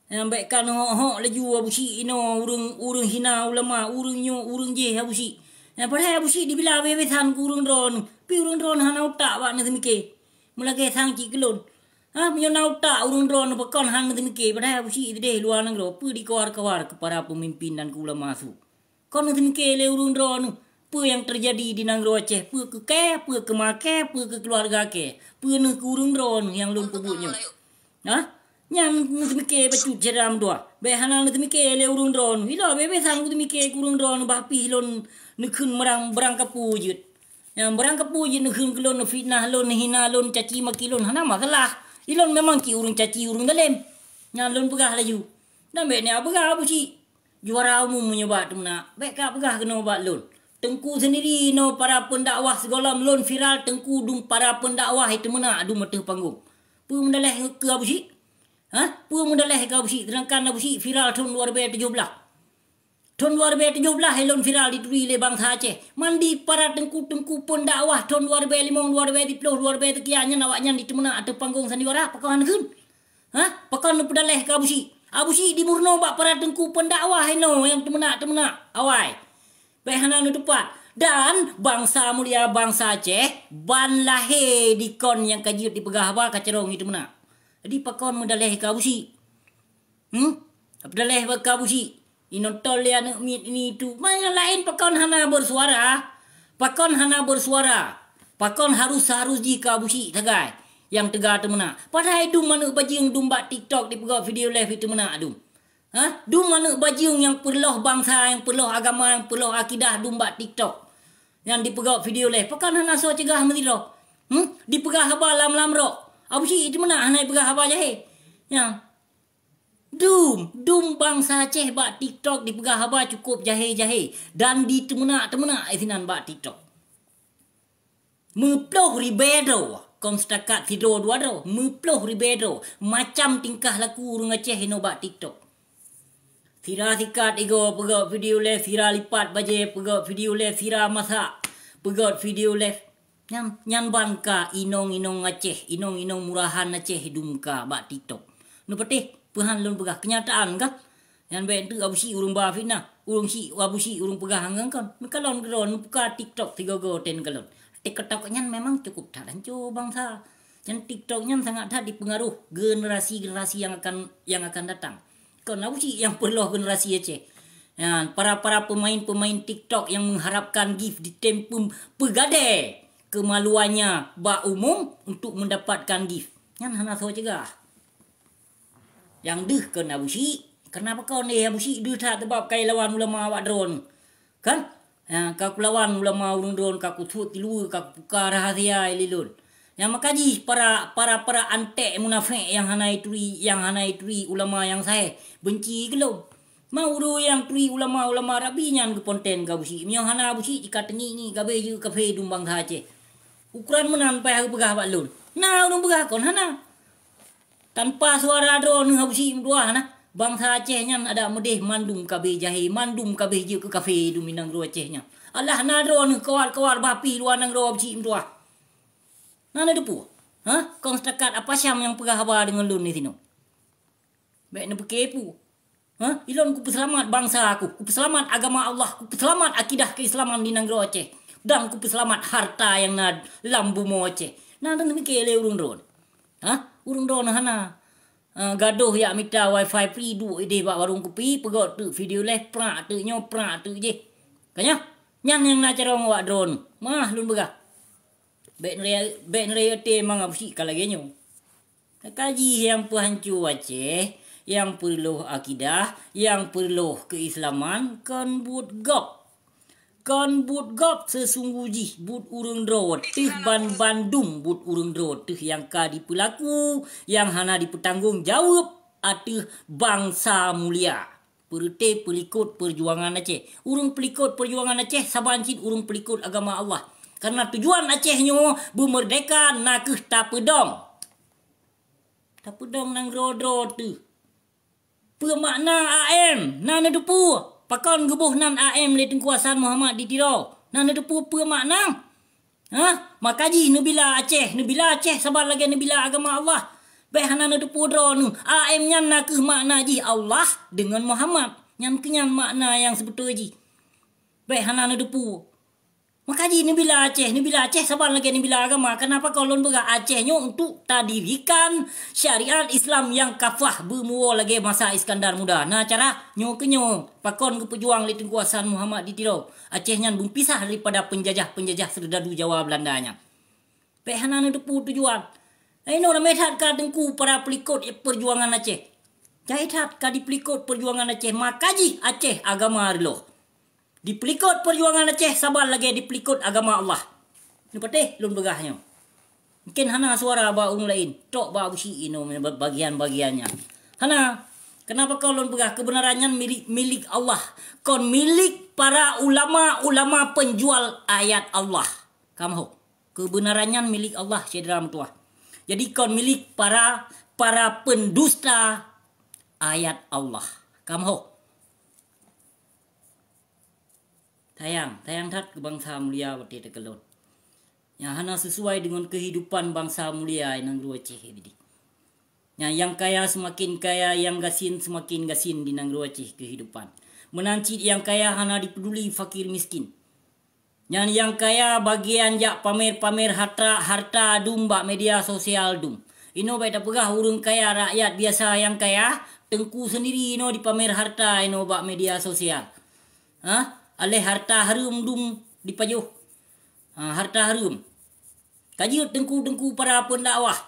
Nyang bék ka neuhok-hok laju Abu Syik inoe ureuëng, ureuëng hina ulama, ureuëng nyoe, ureuëng jéh Abu Syik. Nyang padahai Abu Syik dibila habéh-habésan keu ureuëng droeneuh. Pi ureuëng droeneuh hana utak bak neuteumike. Meulagée sang cit keu lôn. Ha, meunyoe na utak ureuëng droeneuh pakon hana neuteumike, padahai Abu Syik sideh luwa nanggroe, peue dikawar-kawar keu para peumimpin dan keu ulama su. Kon neuteumike lé ureuëng droeneuh, peue nyang teujadi di nanggroe Aceh, peue keu kée, peue keu ma kée, peue keu keuluwarga kée, peue neuh keu ureuëng droeneuh nyang lôn peubuet nyoe. Ha? Nyan neuteumike bacut syedara meutuah. Bék hana neuteumike lé ureuëng droeneuh. Ilôn bék-bék sang kuteumike keu ureuëng droeneuh, bah pih lôn neukheun meurang, beurang kapeue jeuet. Nyang beurang kapeue jeuet neukheun keu lôn, neufitnah lôn, neuhina lôn, caci maki lôn, hana masalah. Ilôn memang cit ureuëng caci, ureuëng dalem. Nyan lôn peugah laju. Dan bék neupeugah Abu Syik juara umum meunyoe bak teumeunak, bék kapeugah keunoe bak lôn. Teungku sendiri nyoe para pendakwah sigohlom lôn viral, Teungku dum para pendakwah i teumeunak dum ateueh panggong. Peue meudaleh keu Abu Syik? Ha? Peue meudaleh keu Abu Syik? Sedangkan Abu Syik viral thon dua ribèe tujoh blaih. Thon dua ribèe tujoh blaih lôn viral dituri lé bansa Aceh. Mandi para teungku-teungku pendakwah thon dua ribèe limong, dua ribèe siplôh, dua ribèe seukian nyan awaknyan di teumeunak ateueh panggong sandiwara, pakon han kheun? Ha? Pakon neupeudaleh keu Abu Syik? Abu Syik dimeurunoe bak para teungku pendakwah inoe nyang teumeunak-teumeunak awai. Bék hana neuteupat. Dan bansa mulia bansa Aceh ban lahé dikon nyang ka jeuet dipeugah haba ka carông i teumeunak. Jadi pakon meudaleh keu Abu Syik? Hmm? Peudaleh bak keu Abu Syik. Inoe tol lé aneuk miet ini itu. Ma nyang laén pakon hana bersuara? Pakon hana bersuara? Pakon harus-harus jih keu Abu Syik sagai nyang teuga teumeunak? Padahai dum aneuk bajeueng dum bak TikTok dipeugah video live i teumeunak dum. Ha? Dum aneuk bajeueng nyang peureuloh bansa, nyang peureuloh agama, nyang peureuloh akidah dum bak TikTok. Nyang dipeugah video live. Pakon hana soe cegah meusidroe? Hmm? Dipeugah haba lam-lam rok. Abu Syik i teumeunak hana ipeugah haba jahé. Nyang Dum, dum bansa Aceh bak TikTok dipeugah haba cukup jahé-jahé dan diteumeunak-teumeunak sinan bak TikTok. Meuploh ribèe droe, kon seutakat sidroe dua droe, meuploh ribèe droe, macam tingkah laku ureuëng Aceh inoe bak TikTok. Sira sikat igoe peugah video live, sira lipat bajée peugah video live, sira masak peugah video live. Nyan, nyan ban ka inong-inong Aceh, inong-inong murahan Aceh dum ka bak TikTok. Neupatéh, peuhan lôn peugah, keunyataan kan? Nyan bék teuk Abu Syik ureuëng ba fitnah, ureuëng Syik, Abu Syik ureuëng peugah ngon kon. Neukalon keudroe, neubuka TikTok sigoe-goe teuh neukalon. TikTok nyan memang cukup that hanco bansa. Nyan TikTok nyan sangat that dipeungaruh generasi-generasi nyang akan, nyang akan datang. Kon Abu Syik nyang peureuloh generasi Aceh. Nyan, para-para pemain-pemain TikTok nyang mengharapkan gift ditem peugadée kemaluannya bak umum untuk mendapatkan gift. Nyan hana soe cegah. Nyang deuh kon Abu Syik, kenapa kon, eh, Abu Syik deuh that sebab kai lawan ulama awak droeneuh? Kan? Ha, ka kulawan ulama ureuëng droeneuh, ka kusuet tiluweue, ka kupuka rahasia lé lôn. Nyang maka jih para, para, para antek munafék nyang hana ituri, nyang hana ituri ulama nyang sahé, benci keu lôn. Ma ureuëng nyang turi ulama-ulama rabi nyan geuponten keu Abu Syik. Meunyoe hana Abu Syik, jika teungiek-ngiek kabeh jeuet kafé dum bansa Aceh. Ukoran meunan payah geupeugah bak lôn. Na ureuëng peugah kon hana. Tanpa suara droeneuh Abu Syik meutuah na. Bansa Aceh nyan adak meudeh mandum kabeh jahé, mandum kabeh jeuet keu kafé dum i nanggroe Aceh nyan. Alah na droeneuh kawar-kawar bah pih luwa nanggroe Abu Syik meutuah. Na neuteupeue? Ha? Kon seutakat apa Syam nyang peugah haba deungon lôn disinoe? Bék neupeuke peue. Ha? Ilôn kupeuseulamat bansa aku, kupeuseulamat agama Allah, kupeuseulamat akidah keuislaman di nanggroe Aceh, dan kupeuseulamat harta nyang na lam bumoe Aceh. Na neupeuke lé ureuëng droeneuh? Ha? Ureuëng droeneuh hana, ha, gadôh jak mita wifi free duek ideh bak warong kupi, peugöt teuk video live, prak teuk nyoe, prak teuk jéh. Ka nyan? Nyan nyang na carông awak droeneuh. Mah lôn peugah. Bék neuraya, bék neuraya até mangat Abu Syik ka lagée nyoe. Ka jih nyang peuhanco Aceh, nyang peureuloh akidah, nyang peureuloh keuislaman kon buet gob. Kon buet gob seusunggoh jih buet ureuëng droe teuh, ban bandum buet ureuëng droe teuh nyang ka dipeulaku, nyang hana dipeutanggong jaweueb ateueh bansa mulia. Peureuté peulikot peujuangan Aceh. Ureuëng peulikot peujuangan Aceh saban cit ureuëng peulikot agama Allah. Karena tujuan Aceh nyoe beumeurdeka nakeuh tapeudong. Tapeudong nanggroe droe teuh. Peue makna A M? Na neuteupeue? Pakon geuboh nan A M lé Teungku Hasan Muhammad di Tiro? Na neuteupeue peue makna? Hah? Maka jih neubila Aceh, neubila Aceh saban lagée neubila agama Allah. Bék hana neuteupeue droeneuh, A M nyan na kheueh makna jih Allah deungon Muhammad. Nyan kheueh nyan makna nyang seubeutôi jih. Bék hana neuteupeue. Maka jih neubila Aceh, neubila Aceh saban lagée neubila agama. Kenapa kon lôn peugah Aceh nyoe untuk tadirikan syariat Islam nyang kafah beumuwoe lagée masa Iskandar Muda? Na cara nyoe keu nyoe, pakon geupeujuang lé Teungku Hasan Muhammad di Tiro. Aceh nyan beumpisah daripada peunjajah-peunjajah seurdadu Jawa Belanda nyan. Bék hana neuteupeue tujuan. Inoe ramé that ka teungku para peulikot peujuangan Aceh. Jai that ka dipeulikot peujuangan Aceh, maka jih Aceh agama reuloh. Dipeulikot peujuangan Aceh saban lagée dipeulikot agama Allah. Neupatéh lôn peugah nyoe. Mungkin hana suara bak ureuëng laén, tok bak Abusyik inoe bagian-bagian nyan. Hana. Kenapa kon lôn peugah keubeunaran nyan milék, milék Allah, kon milék para ulama-ulama peunjual ayat Allah? Kamoe. Keubeunaran nyan milék Allah, syedara meutuwah. Jadi kon milék para, para peundusta ayat Allah. Kamoe. Sayang, sayang that keu bansa mulia watée teukeulon. Nyang hana sisuai deungon keuhidupan bansa mulia nyang nanggroe Aceh jadi. Nyang, nyang kaya seumaken kaya, nyang gasien seumaken gasien di nanggroe Aceh keuhidupan. Meunan cit nyang kaya hana jipeuduli fakir miskin. Nyan nyang kaya bagian jak pamer-pamer harta, harta dum bak media sosial dum. Inoe bék tapeugah ureuëng kaya, rakyat biasa nyang kaya, teungku seundiri inoe jipamer harta inoe bak media sosial. Hah? Aléh harta hareuem dum jipajoh. Ha, harta hareuem. Ka jeuet teungku-teungku para peundakwah.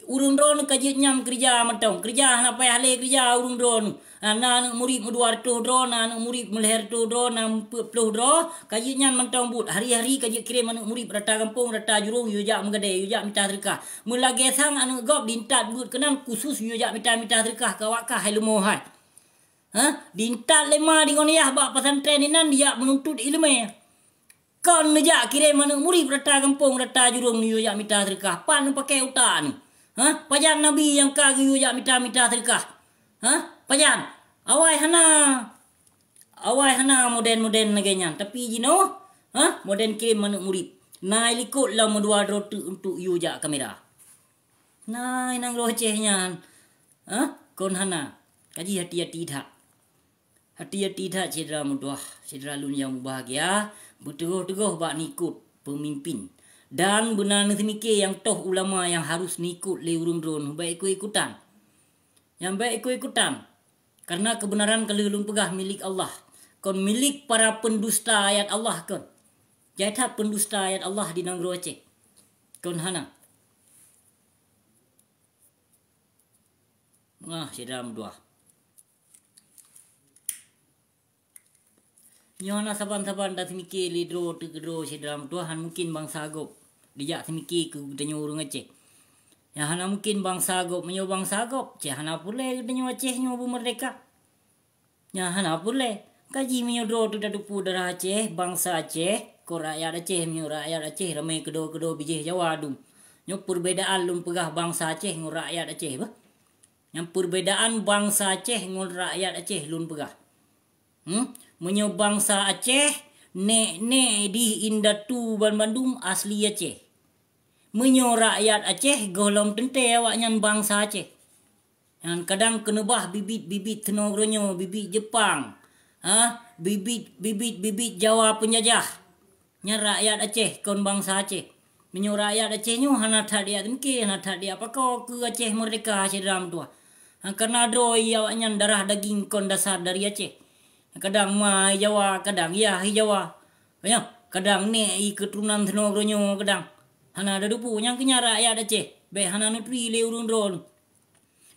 Ureuëng droeneuh ka jeuet nyan keureuja mantong. Keureuja hana payah lé keureuja ureuëng droeneuh. Na aneuëk murit meudua reutôh droe, na aneuëk murit meulhée reutôh droe, na meupeuet ploh droe. Ka jeuet nyan mantong buet. Hari-hari ka jeuet kirém aneuëk murit rata gampông, rata jurông, yue jak meugadée, yue jak mita seudeukah. Meulagée sang aneuëk gob diintat buet keunan khusus yue jak mita-mita seudeukah keu awak kah hai leumo hai. Hah? Diintat lé ma deungon yah bak pesantren inan dijak meununtut iéleumé. Kon neujak kirém aneuëk murit rata gampông, rata jurông neuyue jak mita seudeukah. Pat neupakée utak neuh? Hah? Pajan nabi nyang ka geuyue jak mita-mita seudeukah? Hah? Pajan? Awai hana. Awai hana modern-modern lagée nyan. Tapi jinoe, hah? Modern kirém aneuëk murit. Na i likot lom meudua droe teuk untuk yue jak kamera. Na i nanggroe Aceh nyan. Hah? Kon hana. Kaji hati-hati that. Hati-hati that syedara meutuwah, syedara lôn nyang mubahgia, beuteugoh-teugoh bak neukot peumimpin. Dan beuna neuseumiké nyang toh ulama nyang harôh neukot lé ureuëng droeneuh, bék ikot-ikotan. Nyang bék ikot-ikotan, kareuna keubeunaran ka lheueh lôn peugah milék Allah, kon milék para peundusta ayat Allah kon. Jai that peundusta ayat Allah di nanggroe Aceh. Kon hana. Meuah syedara meutuwah. Nyoe na saban-saban taseumiké lé droe teuk droe syedara meutuwah, han mungken bansa gob dijak seumiké keu geutanyoe ureuëng Aceh. Nyang hana mungken bansa gob, meunyoe bansa gob, cit hana peureulée geutanyoe Aceh nyoe beumeurdeka. Nyang hana peureulée. Kaji meunyoe droe teuk tateupeue darah Aceh, bansa Aceh, kon rakyat Aceh, meunyoe rakyat Aceh ramé keudo-keudo bijéh Jawa dum. Nyoe peurbedaan lôn peugah bansa Aceh ngon rakyat Aceh bah. Nyang peurbedaan bansa Aceh ngon rakyat Aceh lôn peugah. Hmm? Meunyoe bansa Aceh, nek-nek dih indatu banmandum asli Aceh. Meunyoe rakyat Aceh, gohlom teuntée awaknyan bansa Aceh. Nyan kadang keuneubah bibit-bibit seunoe geuronyoe, bibit Jepang, ha? Bibit, bibit-bibit Jawa peunjajah. Nyan rakyat Aceh kon bansa Aceh. Meunyoe rakyat Aceh nyoe hana that dijak teumeuké, hana that dijak pakoe keu Aceh meurdeka syedara meutuwah. Ha, kareuna droe awaknyan darah daging kon dasar dari Aceh. Kadang ma i Jawa, kadang yah i Jawa. Nyoe, kadang nek i keuturonan sinoe geuronyoe kadang. Hana tateupeue nyang keu nyan rakyat Aceh. Bék hana neuturi lé ureuëng droeneuh.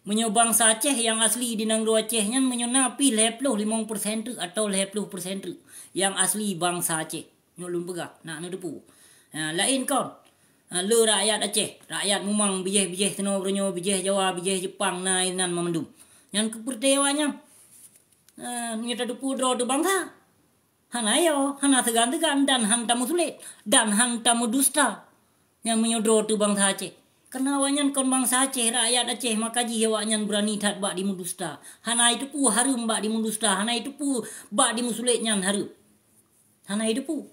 Meunyoe bansa Aceh nyang asli di nanggroe Aceh nyan meunyoe na pih lhée ploh limong persen teuk atawa lhée ploh persen teuk nyang asli bansa Aceh. Nyoe lôn peugah, na neuteupeue. Ha, laén kon. Ha, le rakyat Aceh, rakyat mumang bijéh-bijéh sinoe geuronyoe, bijéh Jawa, bijéh Jepang, na inan mandum. Nyan keupeureuté awaknyan. Ha, nyoe tateupeue droe teuh bansa. Hana yo, hana seugan-seugan dan han tameusulet, dan han tameudusta. Nyang meunyoe droe teuh bansa Aceh. Kareuna awaknyan kon bansa Aceh, rakyat Aceh, maka jih awaknyan beurani that bak dimeudusta. Hana iteupeue hareuem bak dimeudusta, hana iteupeue bak dimeusulet nyan hareuem. Hana iteupeue.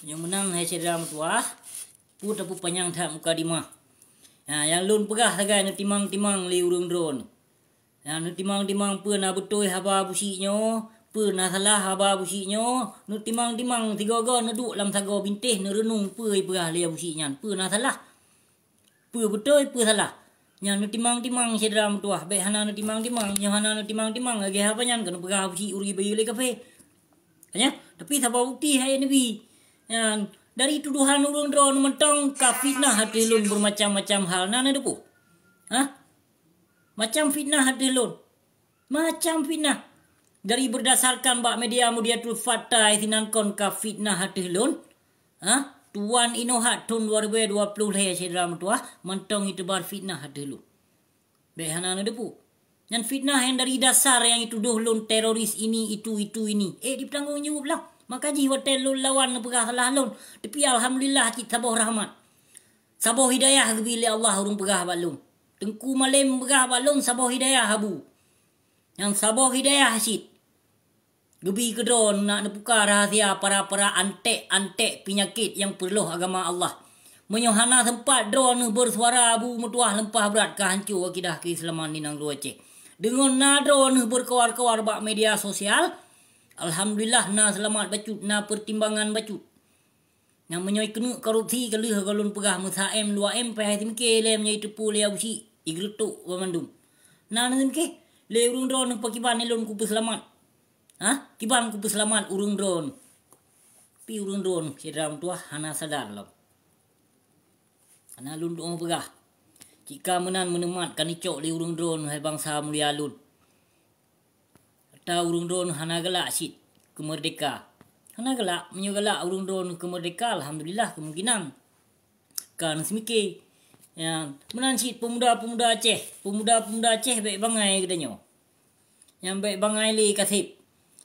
Nyang meunang hai syedara meutuwah, peue tapupanyang that mukadimah. Ha, nyang lôn peugah sagai neutimang-timang lé ureuëng droeneuh. Ha, neutimang-timang peue na beutôi haba Abu Syik nyoe, peue na salah haba Abu Syik nyoe, neutimang-timang sigoe-goe neuduek lam sagoe bintéh neureunong peue ipeugah lé Abu Syik nyan, peue na salah. Peue beutôi, peue salah. Nyan neutimang-timang syedara meutuwah, bék hana neutimang-timang, nyoe hana neutimang-timang lagée haba nyan keuneuk peugah Abu Syik uri bayeue lé kafé. Nyan, tapi saboh bukeuti hai Nabi. Nyan, dari tuduhan ureuëng droeneuh mantong ka fitnah ateueh lôn beureumacam-macam hal na neudeupu. Hah? Macam fitnah ateueh lôn. Macam fitnah. Dari berdasarkan bak media Mudiatul Fatai sinan kon ka fitnah ateueh lôn. Ha? Tuan inoe hat thon dua ribu dua puluh lhée syedara meutuwah mantong iteubar fitnah ateueh lôn. Bék hana neudeupu. Nyan fitnah nyang dari dasar nyang itudoh lôn teroris ini, itu, itu, ini. Eh, dipeutanggung jaweueb lah. Maka jih watée lôn lawan neupeugah salah lôn, tapi alhamdulillah cit saboh rahmat. Saboh hidayah geubi lé Allah ureuëng peugah bak lôn. Teungku Malém peugah bak lôn saboh hidayah Abu. Nyang saboh hidayah cit. Geubi keudroe nak neupuka rahasia para-para anték-anték peunyakét nyang peureuloh agama Allah. Meunyoe hana seumpat droeneuh beusuara Abu meutuwah leumpah brat ka hanco akidah keuislaman di nanggroe Aceh. Deungon na droeneuh beukoar-koar bak media sosial, alhamdulillah na seulamat bacut, na peutimbangan bacut. Nyang meunyoe keuneuk korupsi ka lheueh goh lôn peugah meusa M dua M payah simike lé meunyoe iteupeue lé Abu Syik, igeureutok banmandum. Na neusimike lé ureuëng droeneuh pakiban ilôn kupeuseulamat. Ha? Kiban kupeuseulamat ureuëng droeneuh. Tapi ureuëng droeneuh syedara meutuwah hana sadar lom. Hana lôn tuoh peugah. Cit ka meunan meuneumat ka neucok lé ureuëng droeneuh hai bansa mulia lôn. Ata ureuëng droeneuh hana galak cit keumeurdeka. Hana galak, meunyoe galak ureuëng droeneuh keumeurdeka, alhamdulillah keumungkinan ka neusimike. Ya, meunan cit peumuda-peumuda Aceh, peumuda-peumuda Aceh bék bangai geutanyoe. Nyang bék bangai lé kaseb.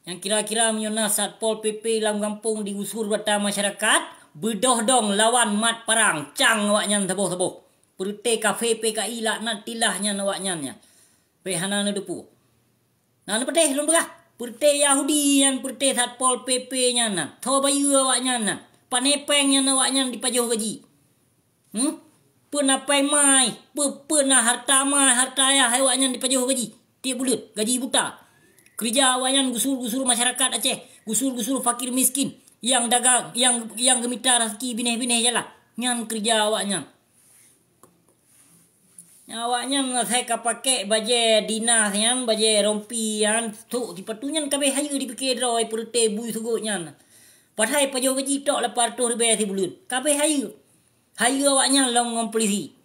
Nyang kira-kira meunyoe na Satpol P P lam gampông digusur bata masyarakat, beudoh dong lawan mat parang, cang awaknyan saboh-saboh. Peureuté kafé P K I laknatillah nyan awaknyan nyan. Bék hana neudeupu. Na neupeudeh lôn peugah, peureuté Yahudi nyan, peureuté Satpol P P nyan na, tho bayeue awaknyan na, pane péng nyan awaknyan dipajoh gaji. Hmm? Peue na péng mai, peue, peue na harta mai, harta ayah awaknyan dipajoh gaji tieb buleuen, gaji buta. Keureuja awaknyan gusur-gusur masyarakat Aceh, gusur-gusur fakir miskin, nyang dagang, nyang, nyang geumita raseuki binéh-binéh jalan. Nyan keureuja awaknyan. Awaknyan asai ka pakék bajée dinas nyan, bajée rompi nyan, sôk sipatu nyan kabeh hayeue dipike droe peureuté bui seugot nyan. Padahai pajoh gaji tok lapan reutôh ribée sibuleuen. Kabeh hayeue. Hayeue awaknyan lom ngon polisi.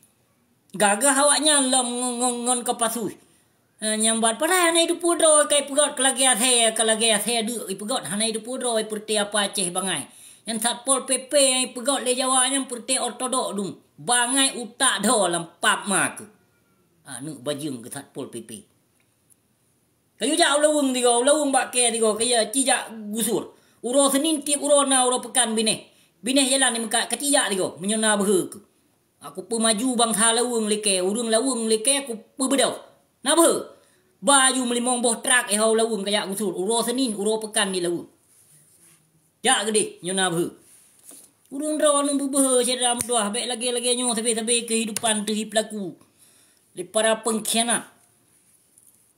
Gagah awaknyan lom ngon, ngon, ngon Kopassus. Ha, nyang ban padahai hana jiteupeue droe ka ipeugot keu lagée asée, keu lagée asée deuk ipeugot hana jiteupeue droe peureuté apa Aceh bangai. Nyan Satpol P P nyang ipeugot lé Jawa nyan peureuté ortodok dum. Bangai utak dho lam pap ma keuh. Aneuk bajeueng keu Satpol P P. Kayue jak u Laweueng tigoe, u Laweueng bak kée tigoe, kayue ci jak gusur. Uroe Seunin tieb uroe na uroe peukan binéh. Binéh jalan dimeukat, kaci jak tigoe, meunyoe na beuhe keuh. Aku peumaju bansa Laweueng lé kée, ureuëng Laweueng lé kée aku peubeudôh. Na beuhe? Ba aju meulimong boh trak éhô Laweueng kajak gusur, uroe Seunin, uroe peukan di Laweueng. Jak keudeh, nyoe na beuhe. Ureuëng droeneuh beubeuhe syedara meutuwah, bék lagée-lagée nyoe sabe-sabe keuhidupan teuh jipeulaku lé para peungkhianat.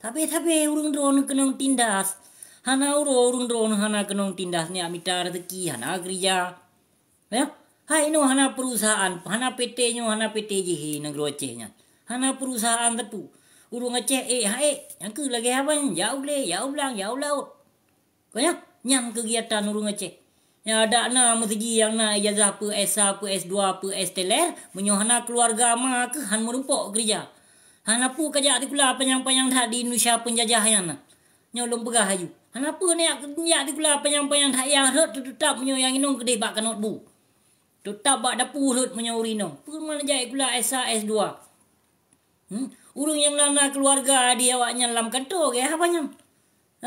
Sabe-sabe ureuëng droeneuh keunong tindas. Hana uroe ureuëng droeneuh hana keunong tindas, neujak mita raseuki, hana keureuja. Ya? Hai inoe hana peurusahaan, hana P T nyoe, hana P T jih nanggroe Aceh nyan. Hana peurusahaan teupeu. Ureuëng Aceh ék ha ék, nyang keuh lagée haba nyan, jak u glé, jak u blang, jak u laôt. Kon nyan, nyan keugiatan ureuëng Aceh. Nyang adak na meuseuji nyang na ijazah peu S sa, peu S dua, peu S teler, meunyoe hana keuluwarga ma keuh han meurumpok keureuja. Hana peue kajak sikula panyang-panyang that di Indonesia peunjajah nyan na. Nyoe lôn peugah laju. Hana peue neujak, neujak sikula panyang-panyang that nyang rhot teutab meunyoe nyang inong keudeh bak kanot bu. Teutab bak dapu rhot meunyoe ureuëng inong. Peue man jak sikula S sa, S dua. Hmm? Ureuëng nyang na, na keuluwarga di awaknyan lam kanto, gaya haba nyan.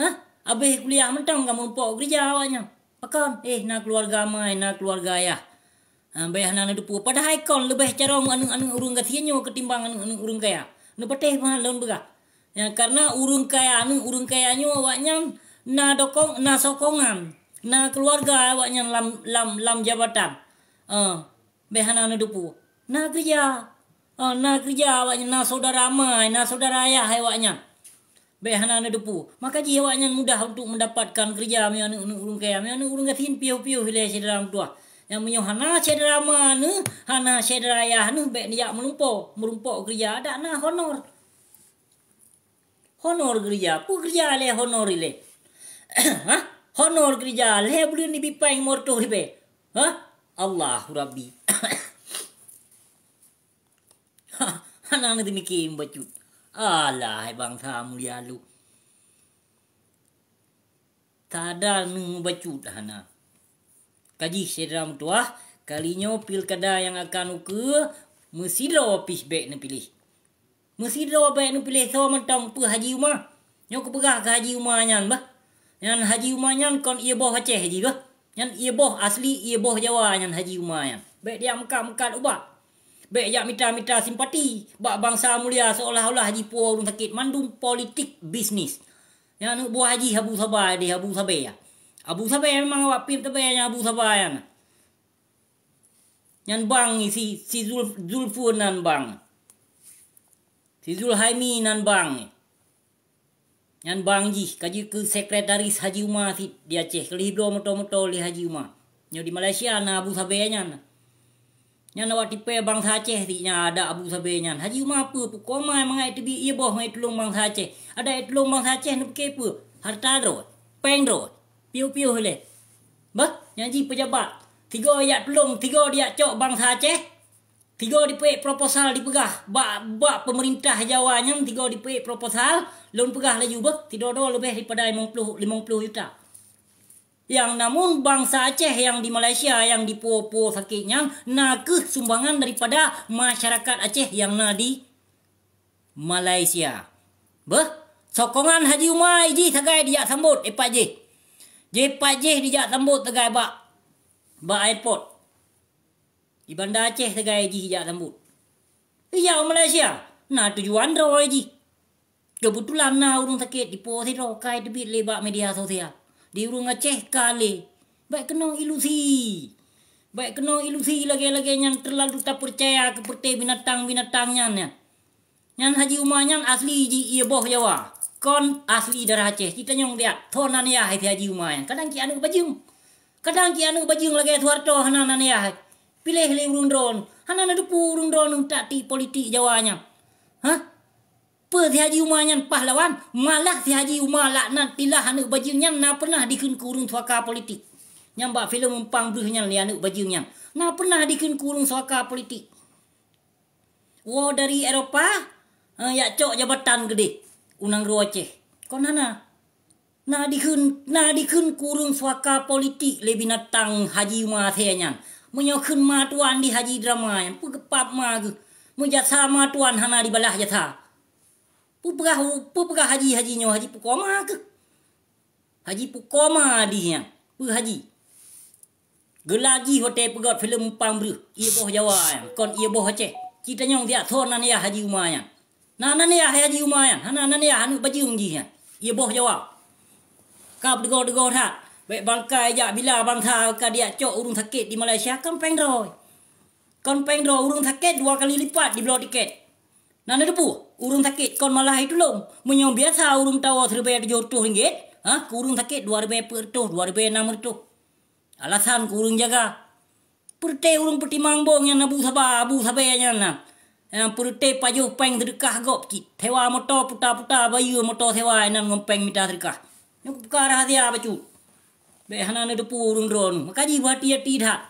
Hah? Abéh kuliah mantong ka meurumpok keureuja awaknyan. Pakon? Eh, na keuluwarga amai, na keuluwarga ayah. Ha, bék hana neuteupeue. Padahai kon leubeh carông aneuëk-aneuëk ureuëng gasien nyoe keutimbang aneuëk-aneuëk ureuëng kaya. Neupatéh meuhan lôn peugah. Ya, karena ureuëng kaya, aneuëk ureuëng kaya nyoe awaknyan na dokong, na sokongan. Na keuluwarga awaknyan lam, lam, lam jabatan. Eh, bék hana neuteupeue. Na keureuja. Eh, na keureuja awaknyan, na syedara ma, na syedara ayah awaknyan. Bék hana neuteupeue. Maka jih awaknyan mudah untuk mendapatkan keureuja meunyoe aneuëk-aneuëk ureuëng kaya, meunyoe aneuëk ureuëng gasien piôh-piôh ilée syedara meutuwah. Nyang meunyoe hana syedara ma neuh, hana syedara ayah neuh, bék neujak meulumpoe, meurumpok keureuja, adak na honor. Honor keureuja, peue keureuja lé honor ilée? Hah? Honor keureuja lé buleuen ibi péng meureutôh ribée. Hah? Allahu Rabbi. Hana neuteumiki meubacut. Alah, hai bansa mulia lu. Tada neuh meubacut hana. Ka jih syedara meutuwah, kali nyoe pilkada nyang akan ukeue meusidroe pih bék neupiléh. Meusidroe bék neupiléh soe mantong peue Haji Uma. Nyoe kupeugah keu Haji Uma nyan bah. Nyan Haji Uma nyan kon ié boh Aceh jih bah. Nyan ié boh asli, ié boh Jawa nyan Haji Uma nyan. Bék dijak meukat-meukat ubat. Bék jak mita-mita simpati bak bansa mulia seolah-olah jipuwoe ureuëng sakét, mandum politik bisnis. Nyan aneuëk buah jih Abu Saba deh, Abu Sabe. Abu Sabe memang awak pim teubai nyan Abu Saba nyan. Nyan bang si, si Zul-, Zulfun nan bang. Si Zulhaimi nan bang. Nyan bang jih, ka jeuet keu sekretaris Haji Uma cit di Aceh. Keu lheueh bloe moto-moto lé Haji Uma. Nyoe di Malaysia na Abu Sabe nyan. Nyan awak tipée bansa Aceh cit nyan ada Abu Sabe nyan. Haji Uma peue, peue koma mangat teubiet ié boh ngon tulông bansa Aceh. Ada tulông bansa Aceh neupiké peue? Harta droe, péng droe. Piôh-piôh ilée. Bah, nyan jih peujabat. Tiga jak tulông, tiga dijak cok bansa Aceh. Tiga dipeuék proposal dipeugah bak, bak peumeurintah Jawa nyan, tiga dipeuék proposal, lôn peugah laju beuh, tidoe-doe leubeh daripada limong ploh, limong ploh juta. Nyang namun bansa Aceh nyang di Malaysia nyang dipuwoe-puwoe sakét nyan na kheueh sumbangan daripada masyarakat Aceh nyang na di Malaysia. Beuh, sokongan Haji Uma jih sagai dijak sambot, eh, Pak Jeh. Jeh Pak Jeh dijak sambot sagai bak, bak airport. Di Banda Aceh sagai jih jak sambot. Ija u Malaysia, na tujuan droe jih. Keubeutulan na ureuëng sakét dipo sidroe kai teubiet lé bak media sosial. Di ureuëng Aceh ka lé. Bék keunong ilusi. Bék keunong ilusi lagée-lagée nyang teulalu tapeucaya keu peureute binatang-binatang nyan, nyan. Nyan Haji Uma nyan asli ji ié boh Jawa. Kon asli darah Aceh. Ci tanyong diat, tho nan yah hai si Haji Uma nyan. Kadang ci aneuëk bajeueng. Kadang ci aneuëk bajeueng lagée Soeharto hana nan yah hai. Piléh lé ureuëng droeneuh. Hana neuteupeue ureuëng droeneuh taktik politik Jawa nyan. Hah? Peue si Haji Uma nyan pahlawan? Malah si Haji Uma laknat tilah aneuëk bajeueng nyan na pernah dikheun keu ureuëng suaka politik. Nyang bak filem Umpang Breuh nyan lé aneuëk bajeueng nyan. Na pernah dikheun keu ureuëng suaka politik. Woe dari Eropa, eh, jak cok jabatan keudeh u nanggroe Aceh. Kon hana. Na dikheun, na dikheun keu ureuëng suaka politik lé binatang Haji Uma asée nyan. Meunyoe kheun ma tuan di Haji Drama nyan, peue geupap ma geuh. Meujasa ma tuan hana dibalah jasa. Peue peugah, peue peugah Haji, Haji nyoe, Haji peukoma keuh. Haji peukoma dih nyan. Peue Haji? Geulagi watée peugét filem Umpang Breuh, ié boh Jawa nyan, kon ié boh Aceh. Ci tanyong diat tho nan yah Haji Uma nyan. Na nan yah Haji Uma nyan, hana nan yah aneuëk bajeueng jih nyan. Ié boh Jawa. Ka beudeugoe-deugoe that. Bék bangkai jak bila bansa ka dijak cok ureuëng sakét di Malaysia, kon péng droe. Kon péng droe, ureuëng sakét dua kali lipat dibloe tiket. Na neuteupeue, ureuëng sakét kon malah jitulông. Meunyoe biasa ureuëng tawoe siribée tujoh reutôh ringgit, ha, keu ureuëng sakét dua ribée peuet reutôh, dua ribée nam reutôh. Alasan keu ureuëng jaga. Peureute ureuëng peutimang bong nyan Abu Saba, Abu Sabe nyan na. Nyang peureute pajoh péng seudeukah gob cit. Sewa moto puta-puta bayeue moto sewa inan ngon péng mita seudeukah. Nyoe kubuka rahsia bacut. Bék hana neuteupeue ureuëng droeneuh. Maka jih beuhati-hati that.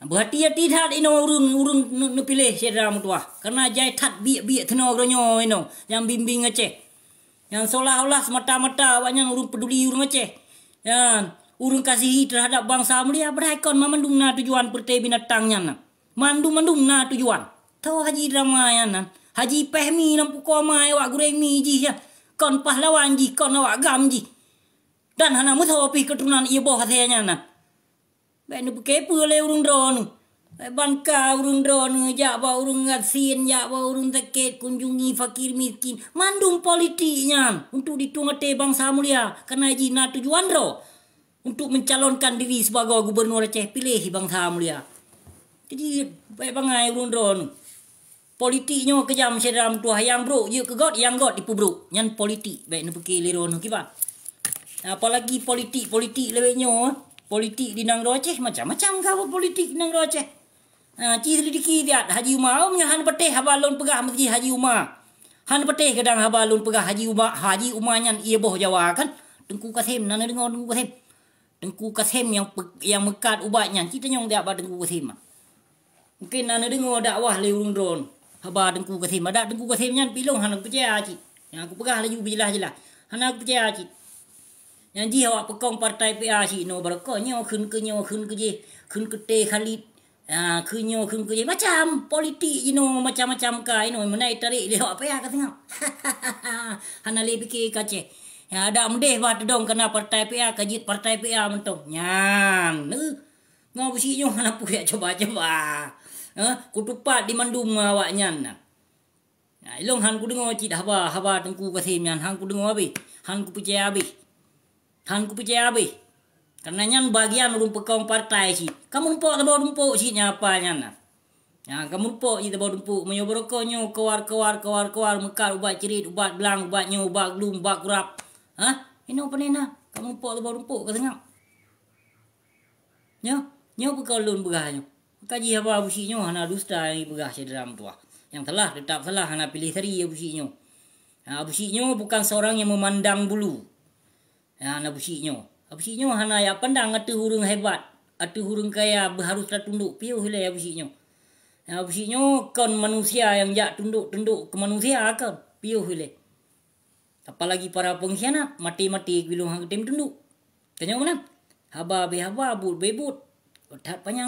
Beuhati-hati that inoe ureuëng, ureuëng neu-, neupiléh syedara meutuwah. Kareuna jai that biek-biek teunoe geuronyoe inoe nyang bimbéng Aceh. Nyang seolah-olah seumata-mata awaknyan ureuëng peuduli ureuëng Aceh. Nyan, ureuëng kasihi teuhadap bansa mulia, padahai kon mandum na tujuan peureute binatang nyan na. Mandum-mandum na tujuan. Tho Haji Drama nyan nan. Haji Pehmi lam pukoma awak gurée mi jih nyan. Kon pahlawan jih, kon awak gam jih. Dan hana meusoe pih keuturonan ié boh asée nyan nan. Bék neupeukeue peue lé ureuëng droeneuh. Bék bangka ureuëng droeneuh, jak bak ureuëng gasien, jak bak ureuëng sakét, kunjungi fakir miskin. Mandum politik nyan untuk ditueng até bansa mulia, kareuna jih na tujuan droe. untuk mencalonkan diri sibagoe gubernur Aceh, piléh bansa mulia. Jadi, bèk bangai ureueng droeneuh. Politik nyoe keujam syedara meutuah, nyang brôk jeuet keu göt, nyang göt jipeubrôk. Nyan politik, bèk neupike lé droeneuh kiban. Apalagi politik-politik lawét nyoe, politik di nanggroe Aceh, macam-macam ka politik di nanggroe Aceh. Ha, ci selidiki siat Haji Uma, oh, meunyoe hana patéh haba lôn peugah meusti Haji Uma. Hana patéh kadang haba lôn peugah Haji Uma, Haji Uma nyan ie boh Jawa kan? Teungku Kasem, na neudeungoe Teungku Kasem? Teungku Kasem nyang pe-, nyang meukat ubat nyan, ci tanyong siat bak Teungku Kasem. Mungken na neudeungoe dakwah lé ureueng droeneuh haba Teungku Kasem. Adak Teungku Kasem nyan pih lôn hana kupeucaya cit. Nyang kupeugah laju beujeulaih-jeulaih. Hana kupeucaya cit. Nyang jih awak peukong partai P A cit, nyoe baroe nyoe kheun keu nyoe, kheun keu jih, kheun keu T Khalid. Ha, kheun nyoe, kheun keu jih. Macam politik jinoe, macam-macam ka inoe. Meunan tarék lé awak P A ka seungab. Hana lé pike ka Aceh. Nyang adak meudeh bah teudong keu na partai P A, ka jeuet partai P A mantong. Nyan, neu. Ngon Abusyik nyoe hana peue jak cuba-cuba. Ha, kutupat di mandum awaknyan na. Nah, ilong han kudeungoe cit haba, haba Teungku Kasem nyan, han kudeungoe habéh, han kupeucaya habéh. Han kupeucaya habéh. Karena nyan bagian ureueng peukong partai cit. Kamoe rumpok saboh rumpok cit nyan apa nyan na. Nah, kamoe rumpok cit saboh rumpok. Meunyoe baroe nyoe keuwar, keuwar, keuwar, keuwar, meukat ubat cirit, ubat blang, ubat nyoe, ubat glum, ubat kurab. Ha? Inoe pane na? Kamoe rumpok saboh rumpok ka seungab. Nyoe, nyoe peue ka lôn peugah nyoe. Maka jih haba Abusyik nyoe hana dusta nyang jipeugah syedara meutuah. Nyang salah teutap salah, hana piléh sari Abusyik nyoe. Ha, Abusyik nyoe bukan seorang yang memandang bulu. Ha, Abusyik nyoe. Abusyik nyoe hana jak pandang ateueh ureueng hebat, ateueh ureueng kaya beuharus tatundok, piôh ilée Abusyik nyoe. Ha, Abusyik nyoe kon manusia nyang jak tundok-tundok keu manusia kon, piôh ilée. Apalagi para pengkhianat, maté-maté keu ilong han geutem tundok. Tanyoe meunan, haba beh haba, buet beh buet. That panyang